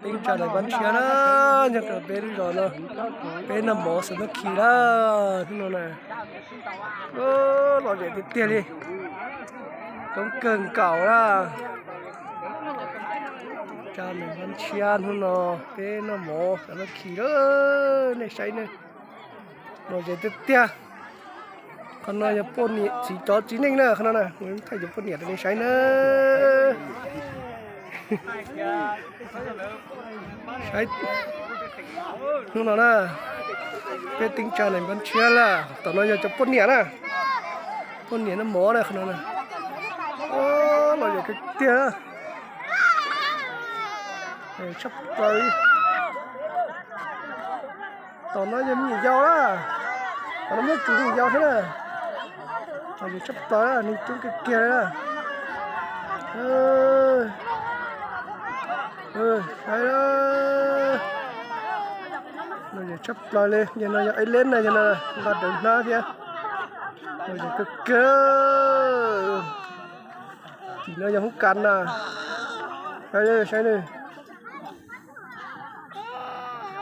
Teeb tsa nees npab ntshiab na, nyob rau peb lub zos no, peb noj mov xav noj khi lawm hnub no na. Lom zem tiag tiag li, coob kawg nkaus na. Tsa nees npab ntshiab hnub no, peb noj mov xav noj khi lawm, nej saib ne, lom zem tiag tiag. Qhov no yog poj niam txiv cov txiv neej na, qhov no na, thaij cov poj niam rau nej saib na. Saib hnub no na, peb teeb tsa nees npab ntshiab lawm, tom no yog cov poj niam na, poj niam noj mov na, qhov no na. Lom zem tiag tiag, tshaj plaws. Tom no yog me nyuam yaus na, tom no muaj tsum me nyuam yaus thiab na. Lom zem tshaj plaws, neeg coob kiag kiag na. Saib, lom zem tshaj plaws li, yog no yog ib leb na, yog no nqa rawv hnab thiab. Lom zem kawg kiag. Tim no yog hoob kas na. Saib, saib,